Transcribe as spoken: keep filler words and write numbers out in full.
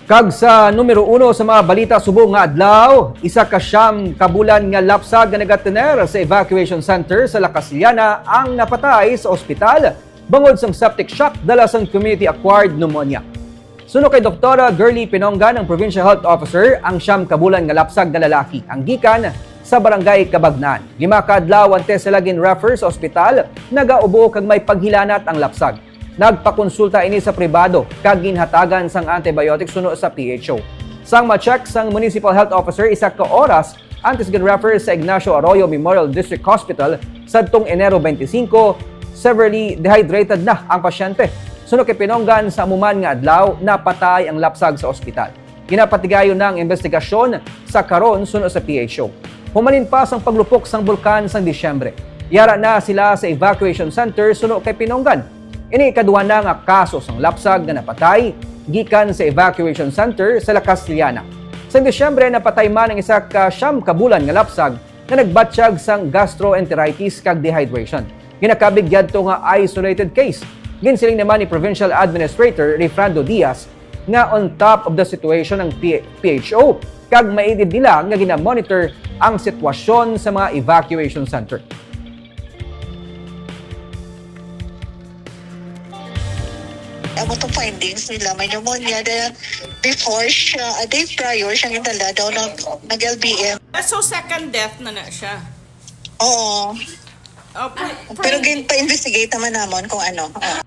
Kag sa numero uno sa mga balita subong nga adlaw, isa ka siyam ka bulan nga lapsag nga nagatener sa evacuation center sa La Castellana ang napatay sa ospital bangod sang septic shock dala sang community-acquired pneumonia. Suno kay Doktora Girlie Pinongan, ang Provincial Health Officer, ang siyam ka bulan nga lapsag nga lalaki ang gikan sa Barangay Cabagnan. Lima ka adlaw antes sila gin-refer sa ospital, nagaubo kag may paghilanat ang lapsag. Nagpakonsulta ini sa pribado kag ginhatagan sang antibiotic suno sa P H O. Sang ma-check sang Municipal Health Officer, isa ka oras antes gin-refer sa Ignacio Arroyo Memorial District Hospital sadtong Enero twenty-five, severely dehydrated na ang pasyente. Suno kay Pinongan, sa amo man nga adlaw, napatay ang lapsag sa ospital. Ginapatigayon na ang investigasyon sa karon suno sa P H O. Humalin pa sang paglupok sang bulkan sang Disyembre, yara na sila sa evacuation center suno kay Pinongan. Ini ikaduha na nga kaso sang lapsag nga napatay gikan sa evacuation center sa La Castellana. Sa Disyembre, napatay man ang isa ka siyam ka bulan nga lapsag nga nagbatyag sang gastroenteritis kag dehydration. Ginakabig yadto nga isolated case. Ginsiling naman ni Provincial Administrator Rayfrando Diaz nga on top of the situation ang P-, P H O, kag maidid nila nga ginamonitor ang sitwasyon sa mga evacuation center. Amo tong findings nila, may pneumonia. Then, before siya, a day prior, siya yung dala daw ng, ng L B M. So, second death na na siya. Oo. Oh, pre- Pero pre- gin-pa-investigate naman namon kung ano. Oo.